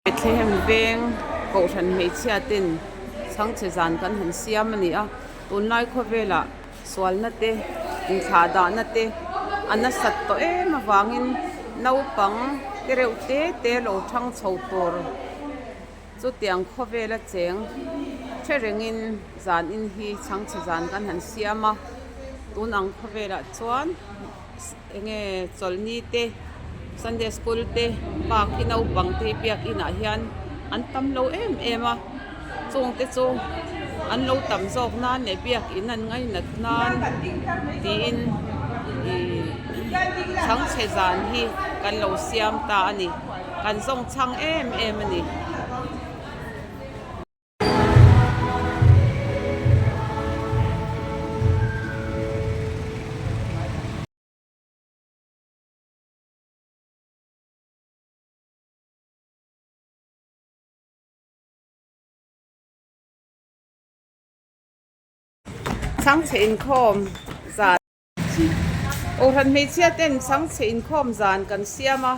Bethlehem veng kohhran hmeichhia ten chhangchhe zan kan han siam a ni a, tunlai khawvelah sualna te inthlah dahna te a nasat tawh em avangin naupang te reuh te te lo thang chho tur chutiang khawvela cheng hre rengin zan in hi chhangchhe zan kan han siam a, tun ang khawvelah chuan. Enge chawlhni te Sunday school te bak hi naupang te hi biakin ah hian an tam lo em em a chung te chu an lo tam zawk nan leh biakin an ngainat nan tiin ihh chhangchhe zan hi kan lo siam ta a ni kan zawng chhang em em a ni. Chhangchhe inkhawm zan Kohhran hmeichhia ten chhangchhe inkhawm zan kan siam a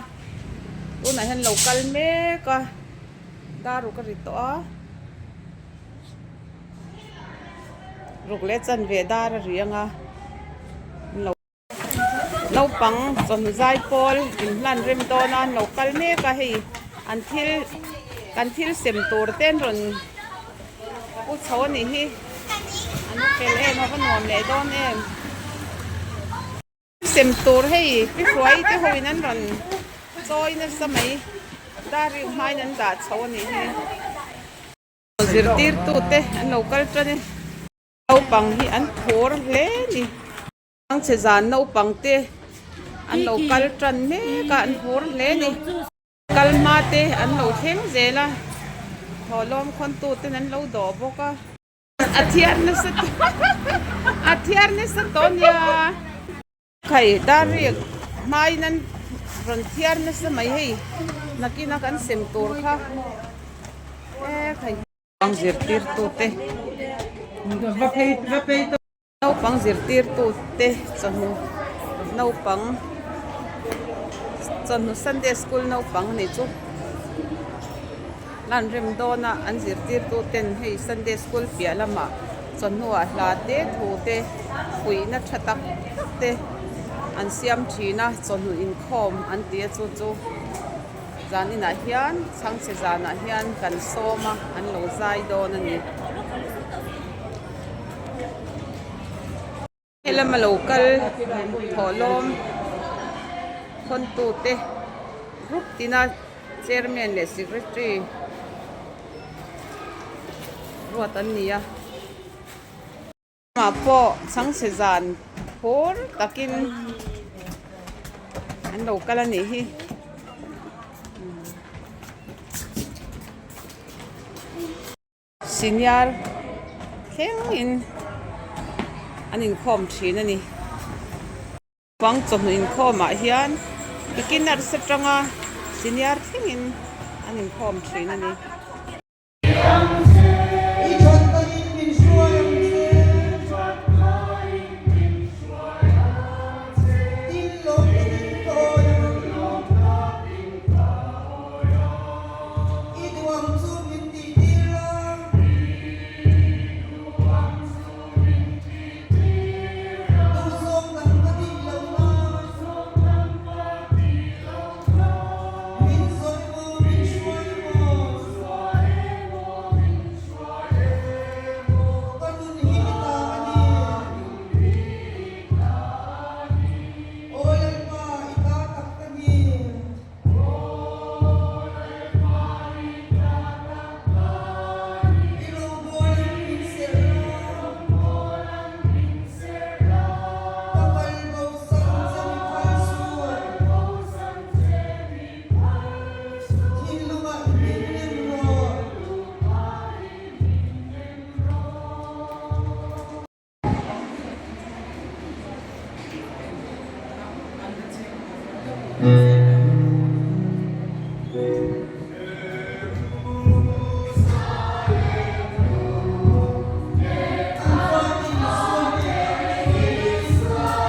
tunah hian lo kal mek a dar ruk a ri tawh a ruk leh chanve dar a ri ang a. Naupang chawhnu zai pawl inhlan rem dawn a an lo kal mek a hei an thil kan thil sem tur te an rawn pu chho a nih hi an va fel em a va nuam leh dawn em sem tur hei pi hruai te ho in an rawn chawi nasa mai dar rik hmain an dah chho a nih hi zirtirtu te an lo kal tan e naupang hi an phur hle a ni. Chhangchhe zan naupang te an lo kal tan mek a an phur hle a ni. Kal hma te an lo thleng zel a thawhlawm khawntu ten an lo dawh bawk a. A thiar nasa a thiar nasa tawh nia. Khai dar rik hmain an rawn thiar nasa mai hei nakina kan sem tur kha e khai. Naupang zirtirtute naupang zirtirtute chawhnu naupang chawhnu sunday school naupang a nih chu lan rem dawn a an zirtirtuten hei sunday school piah lamah chawhnuah hla te thu te puihna tha tak tak te an siam thin a chawhnu inkhawm an ti a chu chu. Zan inah hian chhangchhe zanah hian kan sawm a an lo zai dawn a ni. Helama lo kal thawhlawm khawntute group tina chairman leh secretary ruat an ni a. Amah pawh chhangchhe zan phur takin an lo kal a nih hi. Senior thlengin an inkhawm thin a ni. Naupang chawhnu inkhawmah hian beginners atanga senior thlengin an inkhawm thin a ni. I thatnain min hruai ang che. Tin lawm takin ka awi ang. I duh ang chu min tih tir a. Duhzawng dang ka tih loh nan. Min zawi maw, min hruai maw? Ka nun hi i ta a ni. Aw Lalpa, i ta tak ka ni. I rawngbawl an min serh la. Ka kal bo san che mi phal suh. Thinlungah i min nem rawh. An fatin Isuan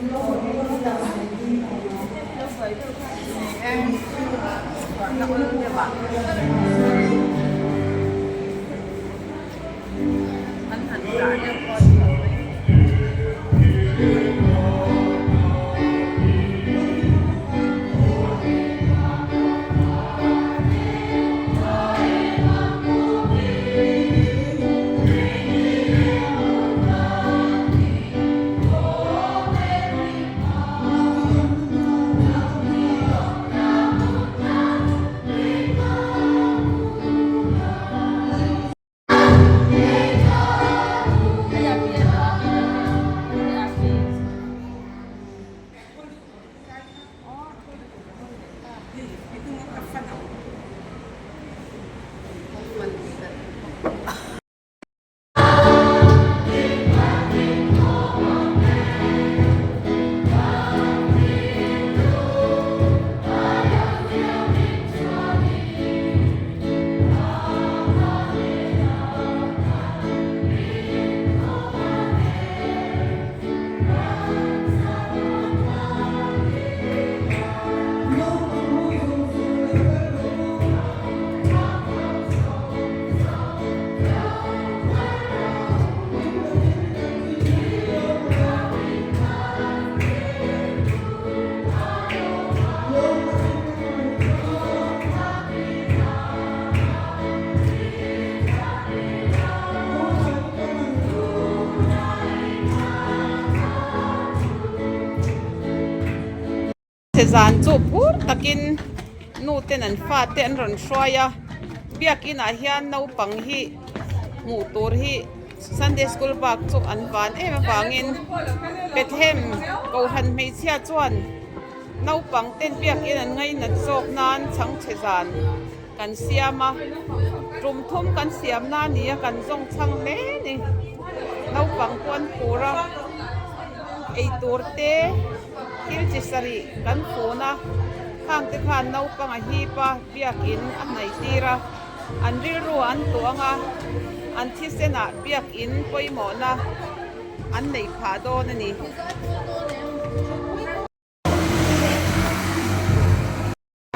An han dah deuh pawh a ni lo mai. Zan chu phur takin nu ten an fate an rawn hruai a biakin ah hian naupang hi hmuh tur hi Sunday school bak chu an van em avangin Bethlehem Kohhran hmeichhia chuan naupang ten biakin an ngainat zawk nan chhangchhe zan kan siam a tum thum kan siam na a ni a kan zawng chhang hle a ni naupang pawh an phur a eitur te thil chi sarih kan fun a khang te khan naupang a hip a biakin a hnaih tir a an rilru an tuang a an thisen ah biakin pawimawhna an neih phah dawn a ni.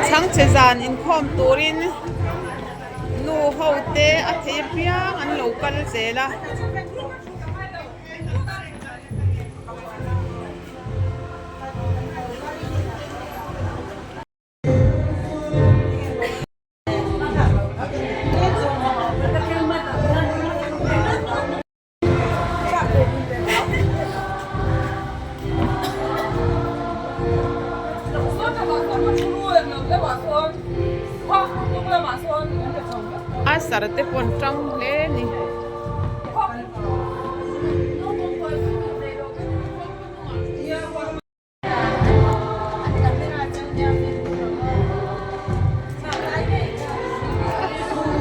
Chhangchhe zan inkhawm turin nu ho te a thei apiang an lo kal zel a. A sar te pawh an tang hle a ni.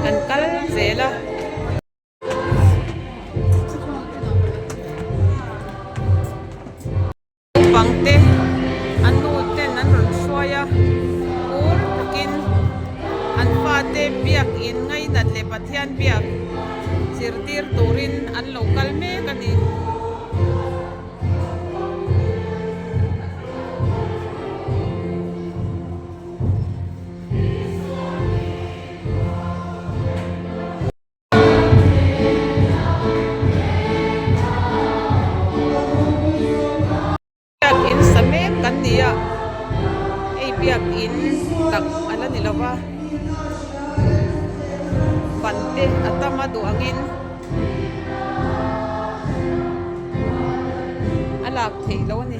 Kan kal zel a. Naupang te an nu ten an rawn hruai a ur takin an fate biakin ngainat leh Pathian biak zirtir turin an lo kal mek a ni. Biakin sa mek kan ni a, hei biakin tak a la ni lo va, ban te a tam a duh angin a lak theih loh a ni.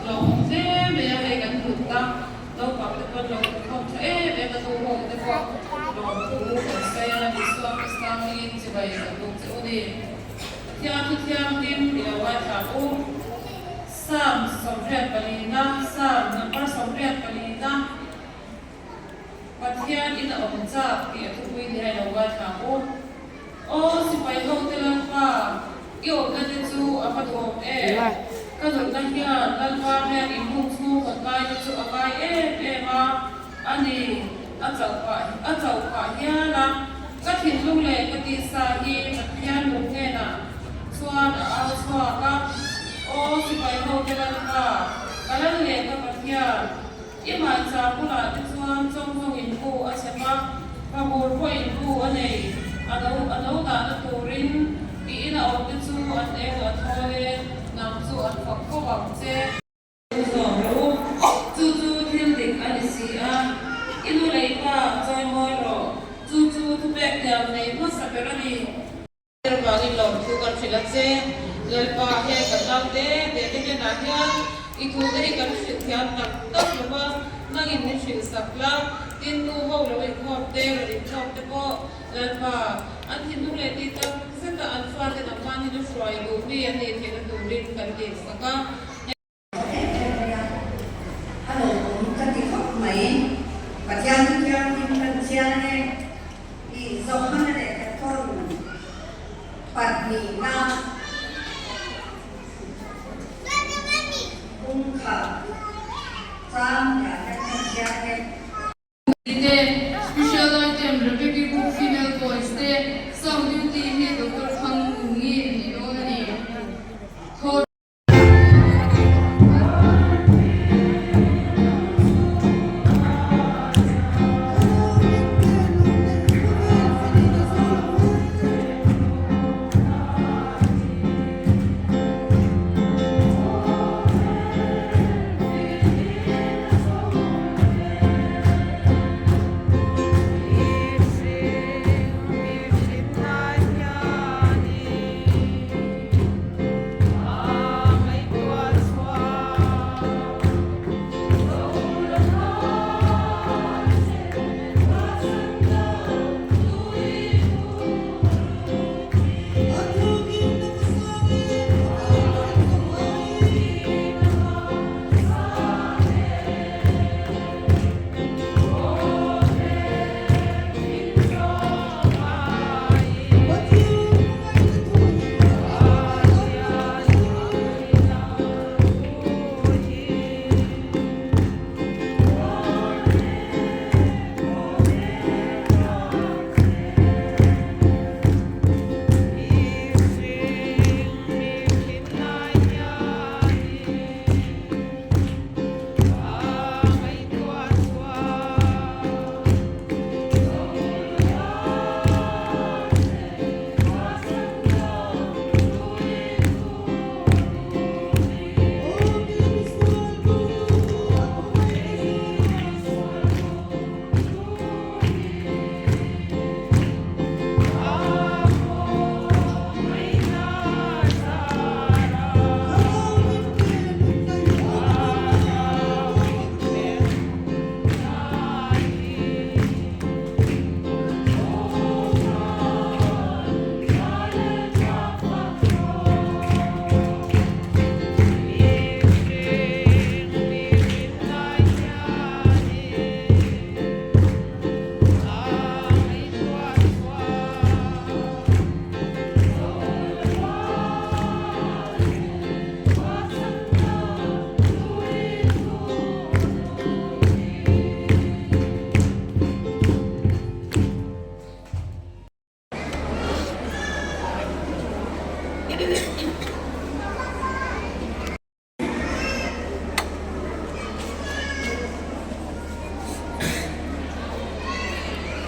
Lawmawm hle mai a, hei kan hlut a, naupang te pawn lo inkhawm tha em em a, nu ho te pawh lawmthu kan sawi a, Isua Krista hmingin chibai kan buk che u ni. Pathian thu thianghlim i lo ngaithla u. Psalm 84 Psalm number 84 Pathian in a awm chak tih a thupui ni a i lo ngaithla u. Aw sipai ho te Lalpa, i awmna te chu a va duhawm em? Ka nunna hian Lalpa hian in hung chhung kawt lai te chu a ngai em em a, a ni, a chauh phah a chauh phah hial a. Ka thinlung leh ka tisa hi Pathian lung hnenah chuan a au chhuak a, Aw sipai ho te Lalpa, ka lal leh ka Pathian, I hmaichah bulah te chuan chawngzawng in bu a chhep a, pahur pawh in bu a nei. A no a no dahna turin i ina awm te chu an eng a thawl e, nang chu an fak fo ang che. U zawm rawh u, chu chu thil dik a ni si a, i nu leh i pa chawimawi rawh, chu chu thupek tiang nei hmasa ber a ni. Vangin lawmthu kan hrilh a che. Lalpa, heng kan nau te te te hnenah hian i thu te hi kan hrilh thiam tak tak lo va, nangin min hrilh sak la, tin nu ho lo inkhawm te, rawn inkhawm te pawh Lalpa, an thinlung leh tih tak zeta an fate nangmah hi na hruai duh mi an nih theihna turin kan dil sak a. Em em mai a, a lawmawm ka ti khawp mai. Pathian chu thianghlim kan chiang e tih Johana leh Catherine pahnihna kungkhar chang hian kan chiang e. Te, Special Item Rebecca Group Female Voice te, Sound Duty hi Doctor Thang Ngungi a ni dawn a ni. Thaw.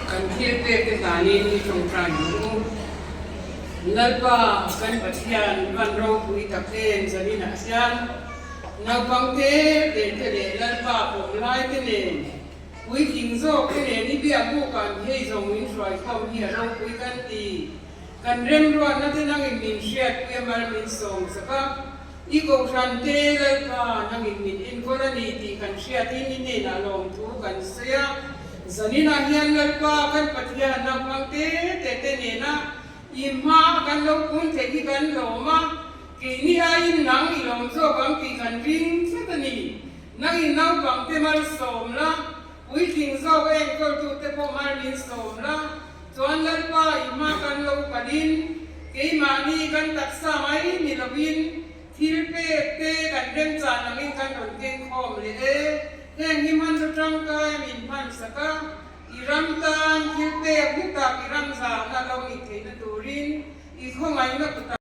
Kan thil pek te hlanin i tawngtai ang u. Lalpa kan Pathian van ropui tak em zaninah hian naupang te te te leh Lalpa pawm lai te nen puitling zawk te nen i biak buk an hei zawng min hruai khawm hi a ropui kan ti. Kan remruatna te nangin min hriatpui a mal min sawm sak a, i kohhran te Lalpa nangin min. enkawl a ni tih kan hriatin i hnenah lawmthu kan sawi a. Zaninah hian Lalpa kan Pathian naupang te te te nena i hma kan lo kun theih hi kan lawm a, keini aiin nang i lawm zawk ang tih kan ring tlat a ni. Nangin naupang te malsawm la, puitling zawk a enkawltute pawh mal min sawm la, chuan Lalpa i hma kan lo kalin keimahni kan taksa mai ni lovin Thil pek te kan remchan angin kan rawn keng khawm leh e. Heng hi hmanraw tangkai a min hman sak a, i ram tan thil pek hlu tak i ram zahna lo nih theihna turin i khawngaihna kutah.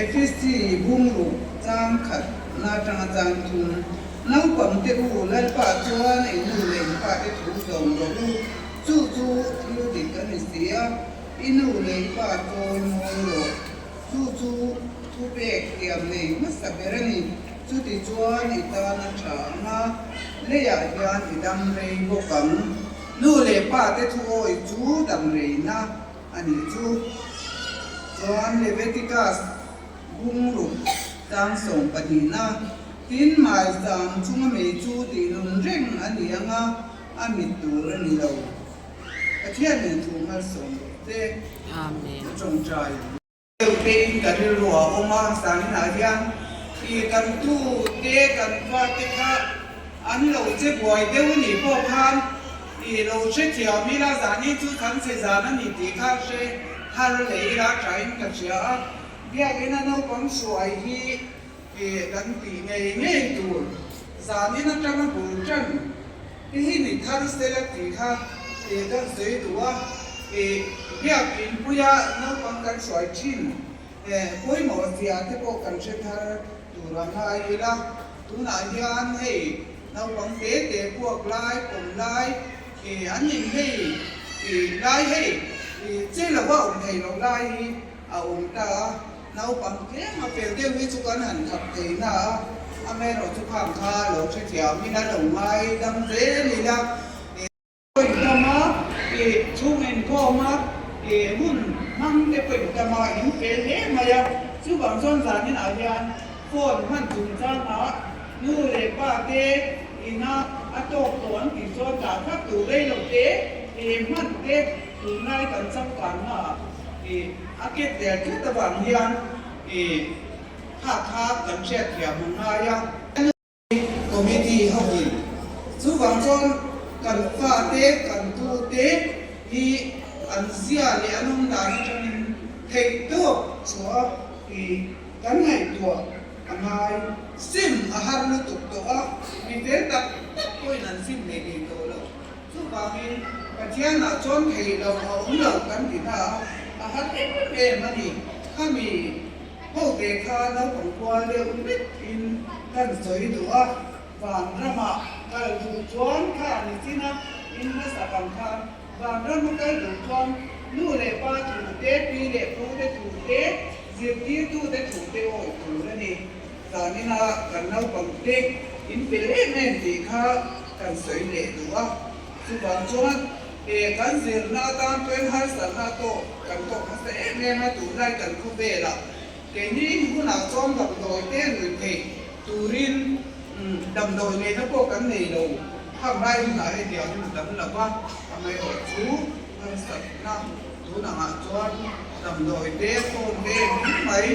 Efesi bungruk chang khat na atanga chang thum. Naupang te u, Lalpa chuan in nu leh in pa te thu zawm rawh u, chu chu thil dik a ni si a, i nu leh i pa chawi mawi rawh. Chu chu thupek tiam nei hmasa ber a ni. Chuti chuan i tan a tha ang a, leiah hian i dam rei bawk ang. Nu leh pa te thu awi chu dam reina a nih chu. Chuan Leviticus bungruk tlang 12na, tin maizam chunga mei chu tih nun reng a ni ang a, a mit tur a ni lo. Pathian nen thu malsawm rawh te. Amen. Ka tawngtai ang. Deuh tein ka rilru a awm a, zaninah hian i kan tu te kan fa te kha an lo che buai deuh a nih pawh khan i lo hrethiam ila zani chu kan che zan a ni tih kha hre thar leh ila thain ka hria a, biakina naupang hruai hi i kan tih ngei ngei tur zanin atanga bul tan Hei hi ni thar sela tih kha i kan sawi duh a, i biakinn puia naupang kan hruai thin pawimawh zia te pawh kan hre thar tur a ngai ila, tunah hian hei naupang te te puak lai, pawm lai, i an in hei i lai hei i che lova awm thei lo lai hi a awm ta a. Naupang tlem a fel deuh hi chu kan han khap thei na a, amaherawhchu khang kha lo hrethiam in a lo ngai dam zel ila. Pawih tam a, i chhung inkhawm a, i hun hmang te pawih tam a, in fel hle mai a. Chuvang chuan zaninah hian phone hman chungchangah nu leh pa te ina a tawk tawh an tih chuan dah thlap tur rei lo te, i hman te tunlai kan changkannaah i A ket der tlat avang hian i kha kha kan hriatthiam a ngai a. Committee hoin chuvang chuan kan fate, kan tute hi an zia leh an awm dan atangin theih tawp chhuah i kan ngaihtuah a ngai. Sim a har lutuk tawh a, mi fel tak tak pawhin an sim leh thei tawh lo. Chuvangin, Pathianah chuan theih loh a awm lo kan ti ta a, a har em em a ni. Khami hote kha naupang kual deuh hlekin kan sawi duh a, vanramah kal duh chuan kha ni chin a, in hmasa ang khan vanrama kal duh chuan nu leh pa thu te, pi leh pu te thu te, zirtirtute thu te awih tur a ni. Zanina kan naupang te in fel em em tih kha kan sawi leh duh a, chuvang chuan he kan zirna atan pawhin harsatna tawk kan tawk hmasa em em a, tunlai kan khawvelah keini hunah chuan damdawi te rui thei turin damdawi neihna pawh kan nei lo, khang lai hunah hetiang in a dam lo va, amaherawh chu harsatna tun angah chuan damdawi te phone te engkim mai.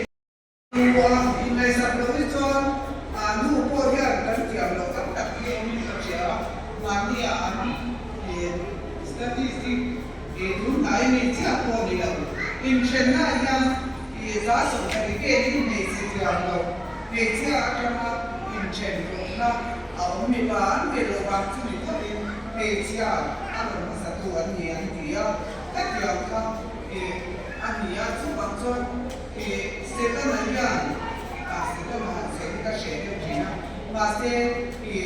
Tua ingaihsak loh hi chuan a nu pawh hian kan thiam loh tam tak hi awmin ka hria a, mahnia an statistic tun hnai mi chiah pawh ni lo. Inthenna hian za sawmhnih velin hmeichhe thiam loh hmeichhia atanga inthen hlawhna a awm mipa an ve loh vang chu ni phawtin hmeichhia a rawn hmasatu an ni an ti a, hetiang kha a ni a, chuvang chuan I Setana hian a Setana han sawi hi ka hre deuh thin a, mahse i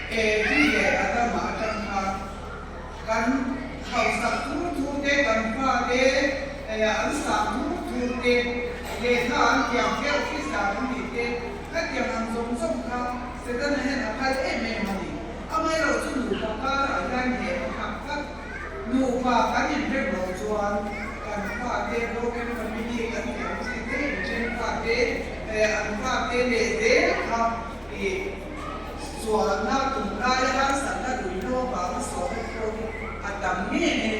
Evi leh Adama atang khan kan hausak thur thur te, kan fa te an sang thur thur te, lehkha an thiam deuh Kristian an nih te, khatiang ang zawng zawng kha Setana hian a phal em em a ni. Amaherawhchu nupa karah hian he a thlak tlat. Nupa kan inrem loh chuan kan fate broken family kan tih ang chi te, inthen fate, an fate leh zel kha ih sualna tunlaia harsatna ruihhlo avanga sualna te pawh hi a tam nge nge.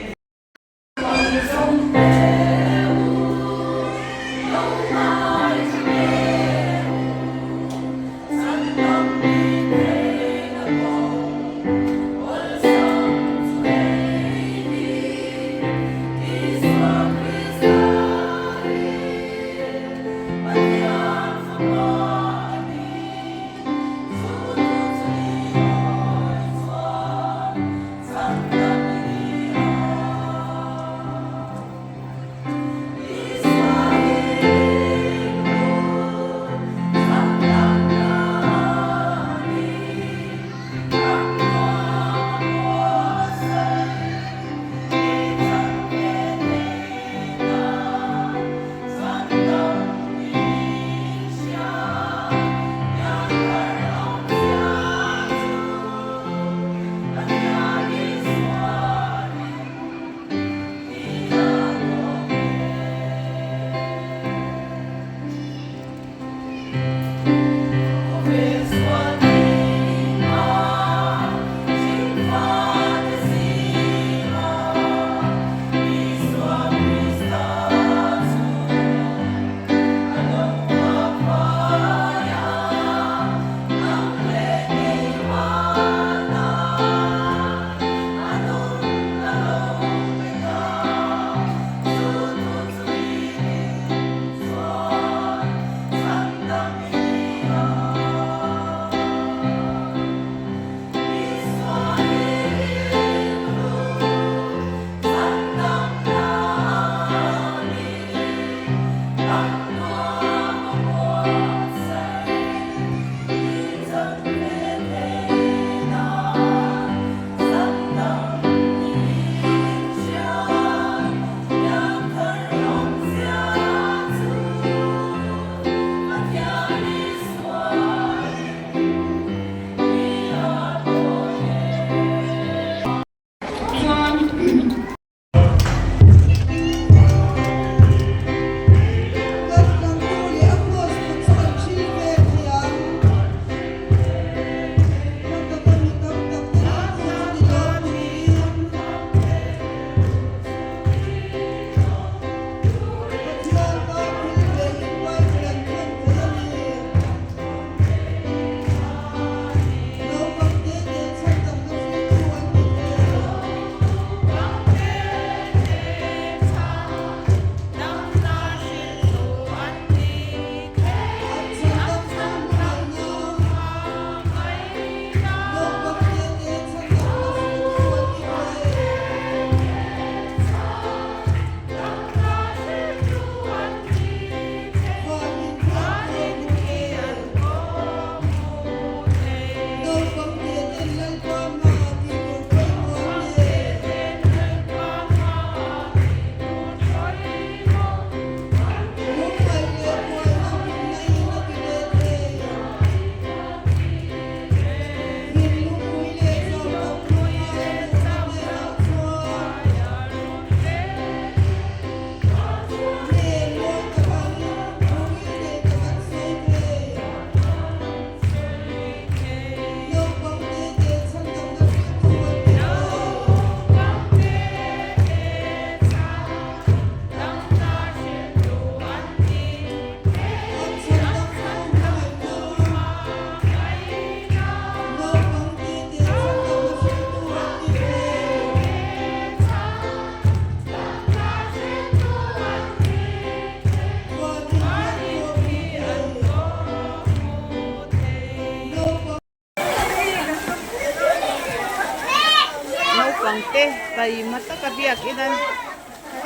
Taima taka biakin an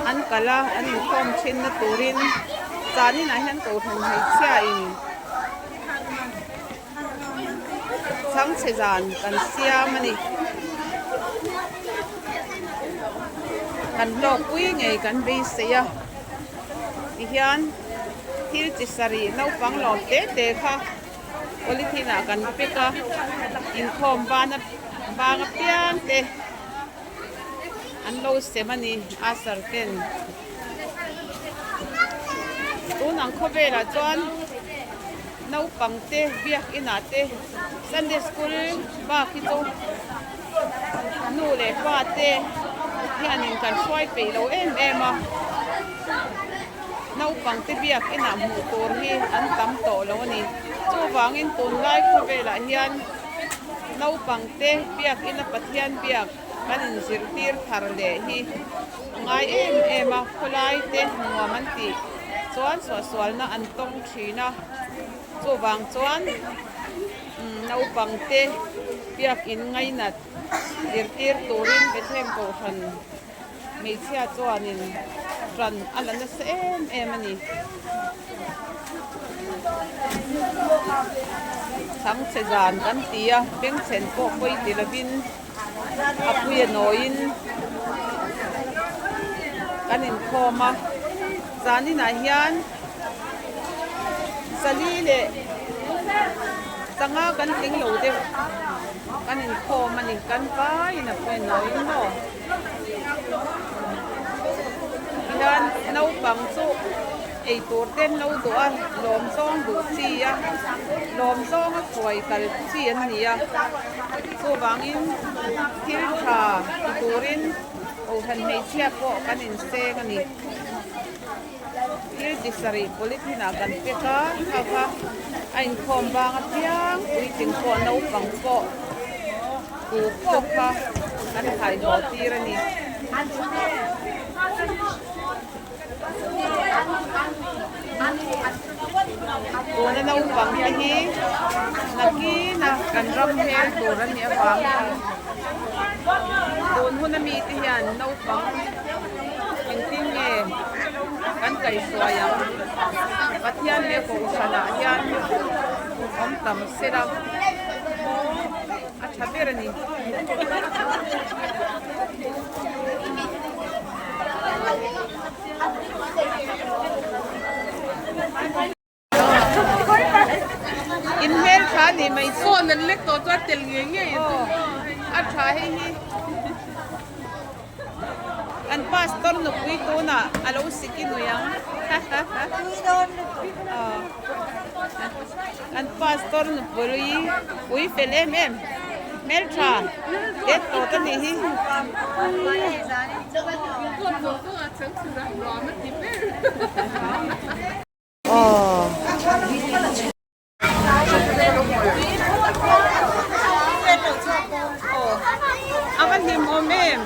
an kal a an inkhawm thin na turin zaninah hian kohhran hmeichhia in chhangchhe zan kan siam a ni. Kan hlawkpui ngei kan beisei a tihian thil chi sarih naupang lawm te te kha polythene ah kan pack a inkhawm bana bang apiang te an lo sem a ni a sar ten tun ang khawvelah chuan naupang te biakin ah te sunday school bak hi chu nu leh pa te hianin kan hruai peih lo em em a naupang te biakin ah hmuh tur hi an tam tawh lo a ni chuvangin tunlai khawvelah hian naupang te biakin a Pathian biak kan inzirtir thar leh hi a ngai em em a khawlai te nuam an tih chuan suahsualna an tawng thin a chuvang chuan naupang te biakin ngainat zirtir turin Bethlehem Kohhran hmeichhia chuanin ran a la nasa em em a ni. Chhangchhe zan kan ti a, bengchhen pawh pawi ti lovin a pui a nawiin kan inkhawm a. Zaninah hian Sali leh Sanga kan tling lo deuh kan inkhawm a ni, kan vaiin a pui a nawiin maw. Tihian naupang chu eitur te an lo duh a, lawm zawng duh chi a, lawm zawnga khuai kal chi an ni a, chuvangin thil tha ti turin kohhran hmeichhia pawh kan inseng a ni. Thil chi sarih polythene ah kan pack a, kha kha a inkhawm bang apiang puitling pawh naupang pawh ku pawh kha kan khai haw tir a ni. Tuna naupang te hi nakin a kan ram hel tur a nih avangin tun hun ami te hian naupang engtin nge kan kaihhruai ang Pathian leh Kohhran ah hian awm tam sela a tha ber a ni. In hmel tha ni mai chu. Phone an lek tawh chuan tel ngei ngei an tum a. A tha hei hi. An pastor nupui tunah a lo sik i nui ang. An pastor nupui pui fel em em. Hmel tha det tawt a nih hi. A va hlim awm em?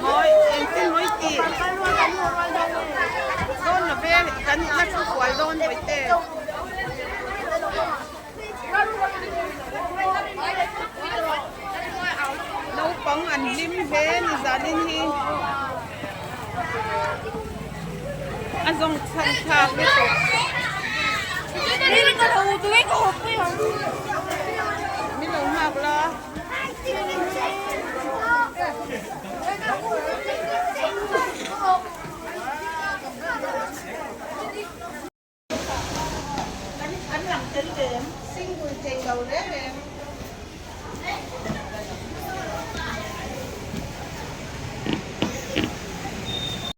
Mawi engtin mawi tih dawn lo ve kan la thu kual dawn hawi te. Naupang an hlim hle ni zanin hi a zawng chhan thlak lutuk. Min lo nghak la.